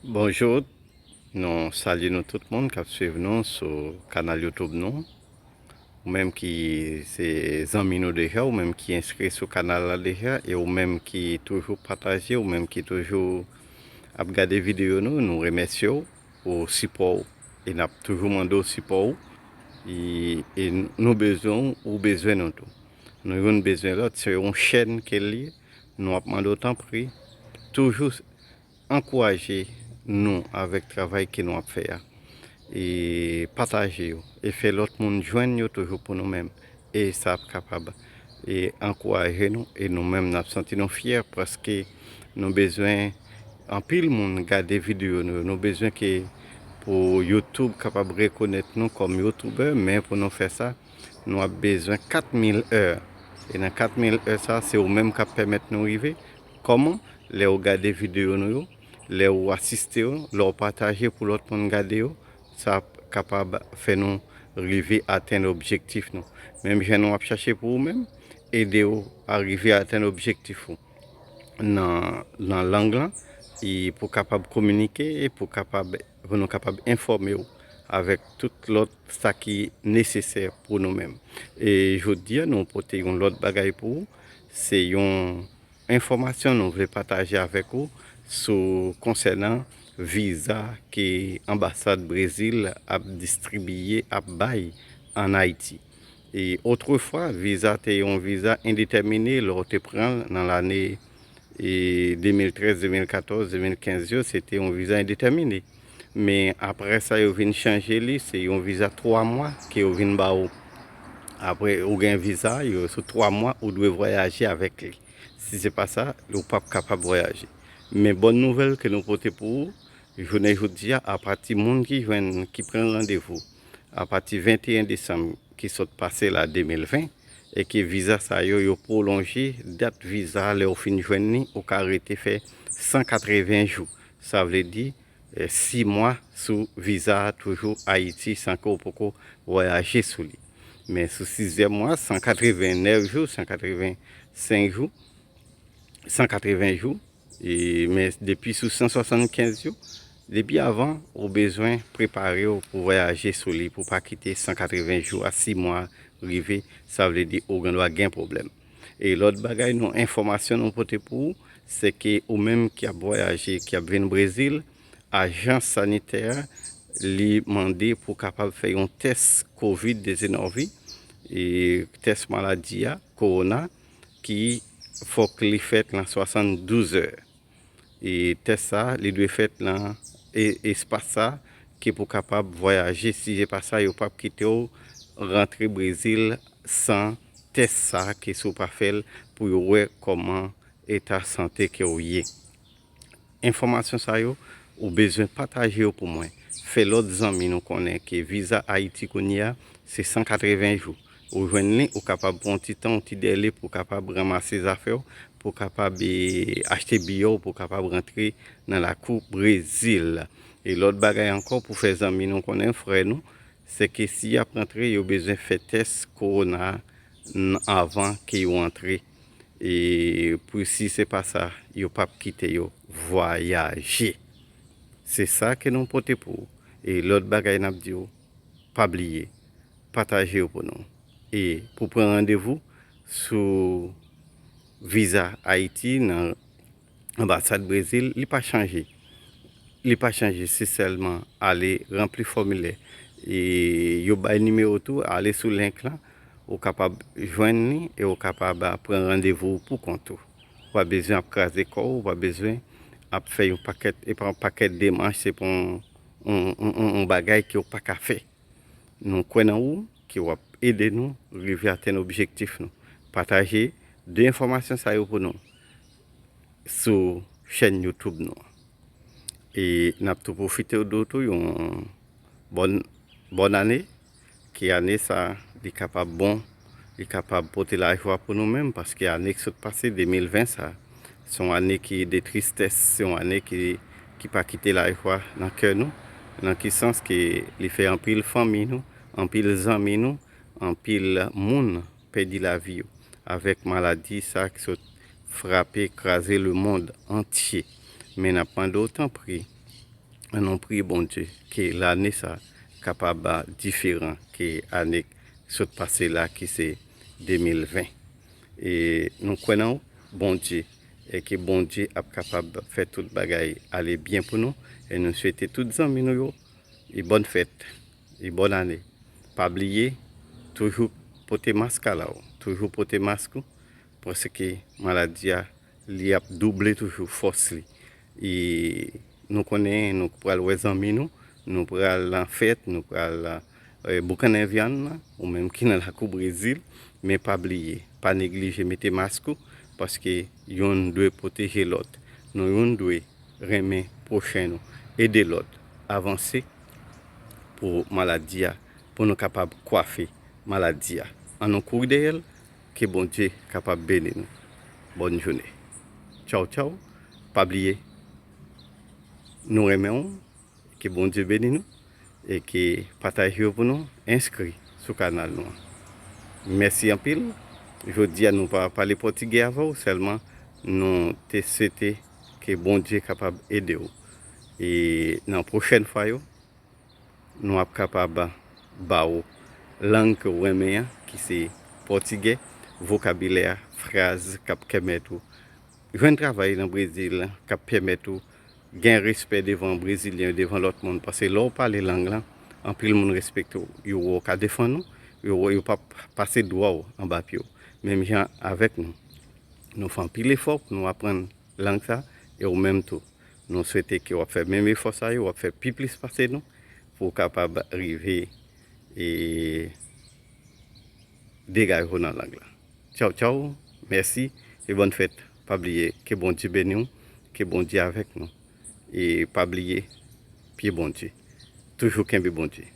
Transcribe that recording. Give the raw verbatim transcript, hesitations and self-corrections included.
Bonjou, nou salye nou tout moun k ap swiv nou sou kanal YouTube nou. Ou menm ki se zanmi nou deja, ou menm ki enskri sou kanal la deja, e ou menm ki toujou pataje, ou menm ki toujou ap gade videyo nou, nou remèsye w pou sipò w. E n ap toujou mande w sipò w. E, e nou bezwen w, ou bezwen nou tou. Nou youn bezwen lòt, se yon chèn ke l ye. Nou ap mande w tanpri, toujou ankouraje nou avèk travay ke nou ap fè a. E pataje yo. E fè lòt moun jwenn yo toujou pou nou menm. E sa ap kapab e ankouraje nou. E nou menm, n ap santi nou fyè paske nou bezwen anpil moun gade videyo nou yo. Nou bezwen ke pou YouTube kapab rekonèt nou kòm YouTuber, men pou nou fè sa, nou ap bezwen kat mil è. E nan kat mil è sa, se ou menm k ap pèmèt nou rive. Kòman? Lè ou gade videyo nou yo, lè ou asiste yo, lè ou pataje pou lòt moun gade yo, sa ap kapab fè nou rive atenn objektif nou. Menm jan nou ap chache pou ou menm, ede w a rive atenn objektif ou nan, nan lang lan, e pou kapab kominike, e pou kapab, pou nou kapab enfòme w avèk tout lòt sa ki nesesè pou nou menm. E jodi a, nou pote yon lòt bagay pou ou. Se yon enfòmasyon nou vle pataje avèk ou sou konsènan viza ke anbasad Brezil ap distribiye, ap bay ann Ayiti. E otrefwa, viza te yon viza endetèmine. Lè w te pran l nan lane, e, de mil trèz, de mil katòz, de mil kenz yo, se te yon viza endetèmine. Men apre sa, yo vin chanje li, se yon viza twa mwa ke yo vin ba ou. Apre ou gen viza, yo sou twa mwa, ou dwe vwayaje avèk li. Si se pa sa, ou p ap kapab vwayaje. Men bòn nouvèl ke nou pote pou ou, jounen jodi a, apati moun ki jwenn, ki pran randevou apati venteyen desanm ki sot pase la, de mil ven, e ke viza sa yo, yo pwolonje dat viza a, lè w fin jwenn li, ou ka rete fè san katreven jou. Sa vle di, eh, sis mwa sou viza a toujou Ayiti san ke w poko vwayaje sou li. Men sou sizyèm mwa, san katreven nèf jou, san katreven senk jou, san katreven jou, e, men depi sou san swasann kenz jou, depi avan, ou bezwen prepare w pou vwayaje sou li, pou pa kite san katreven jou a sis mwa rive, sa vle di ou gen dwa gen pwoblèm. E lòt bagay, nou, enfòmasyon nou pote pou ou, se ke ou menm ki ap vwayaje, ki ap vin Brezil, ajans sanitè a, li mande pou kapab fè yon tès kovid diznèf, e tès maladi a, kowona, ki fòk li fèt nan swasanndouz è. E tès sa, li dwe fèt nan e, espas sa, ke pou kapab vwayaje. Si se pa sa, yo p ap kite w rantre Brezil san tès sa, ke si w pa fè l, pou yo wè kòman eta sante ke w ye. Enfòmasyon sa yo, ou bezwen pataje yo pou mwen. Fè lòt zanmi nou konnen ke viza Ayiti kounye a, se san katreven jou. Ou jwenn li, ou kapab pran yon ti tan, yon ti dèle pou w kapab ranmase zafè w, pou w kapab, e, achte biyè w, pou w kapab rantre nan lakou Brezil. E lòt bagay ankò, pou fè zanmi nou konnen, frè nou, se ke si y ap rantre, yo bezwen fè tès kowona n-, avan ke yo antre. E pou si se pa sa, yo p ap kite yo vwayaje. Se sa ke nou pote pou ou. E lòt bagay n ap di w, pa bliye, pataje yo pou nou. E pou pran randevou sou viza Ayiti nan anbasad Brezil, li pa chanje. Li pa chanje, se sèlman ale ranpli fòmilè. E yo bay nimewo tou, ale sou link lan, ou kapab jwenn li e ou kapab, a, pran randevou pou kont ou. Ou pa bezwen ap kraze kò w, ou pa bezwen ap fè yon pakèt, e pa yon pakèt demach, se pa yon, yon, yon, yon, yon bagay ke w pa ka fè. Nou kwè nan ou, ke w ap ede nou rive atenn objektif nou. Pataje de enfòmasyon sa yo pou nou sou chèn YouTube nou an. E n ap tou pwofite di w tou yon bòn, bòn ane, ke ane sa, li kapab bon, li kapab pote lajwa pou nou menm, paske ane ki sot pase, de mil ven sa, se yon ane ki de tristès, se yon ane ki, ki pa kite lajwa nan kè nou, nan ki sans ke li fè anpil fanmi nou, anpil zanmi nou, anpil moun pèdi lavi yo avèk maladi sa ki sot frape, kraze lemonn antye. Men n ap mande w, tanpri, Ann nou priye Bondye ke lane sa kapab diferan ke ane sot pase la ki se de mil ven. E nou kwè nan Bondye e ke Bondye ap kapab fè tout bagay ale byen pou nou. E nou swete tout zanmi nou yo e bòn fèt e bòn ane. Pa bliye, toujou pote mask a la w, toujou pote mask ou, paske maladi a li ap double toujou fòs li. E nou konnen nou pral wè zanmi nou, nou pral nan fèt, nou pral e, boukannen vyann nan, ou menm ki nan lakou Brezil, men pa bliye, pa neglije mete mask ou, paske youn dwe pwoteje lòt. Nou youn dwe renmen pwochen nou, ede lòt avanse pou maladi a, pou nou kapab kwafe maladi a. Ann nou kouri dèyè l, ke Bondye kapab beni nou. Bòn jounen. Tchaw tchaw. Pa bliye, nou renmen w, ke Bondye beni nou e ke pataje yo pou nou, enskri sou kanal nou an. Mèsi anpil. Jodi a nou pa pale pòtigè avè w, sèlman nou te swete ke Bondye kapab ede w. E nan pwochèn fwa yo, nou ap kapab ba w lang ke w renmen an, ki se pòtigè, vokabilè, fraz k ap pèmèt ou jwenn travay nan Brezil, k ap pèmèt ou gen respè devan Brezilyen yo, devan lòt moun, paske lè w pale lang lan, anpil moun respekte w, yo wè w ka defann ou, yo wè, yo p ap pase dwa w anba pye w. Menm jan avèk nou, nou fè anpil efò pou nou aprann lang sa, e ou menm tou. Nou swete ke w ap fè menm efò sa yo, w ap fè pi plis pase nou, pou w kapab rive e degaje w nan lang lan. Tchaw tchaw, mèsi e bòn fèt. Pa bliye, ke Bondye beni w, ke Bondye avèk nou. E pa bliye, pye Bondye. Toujou kenbe Bondye.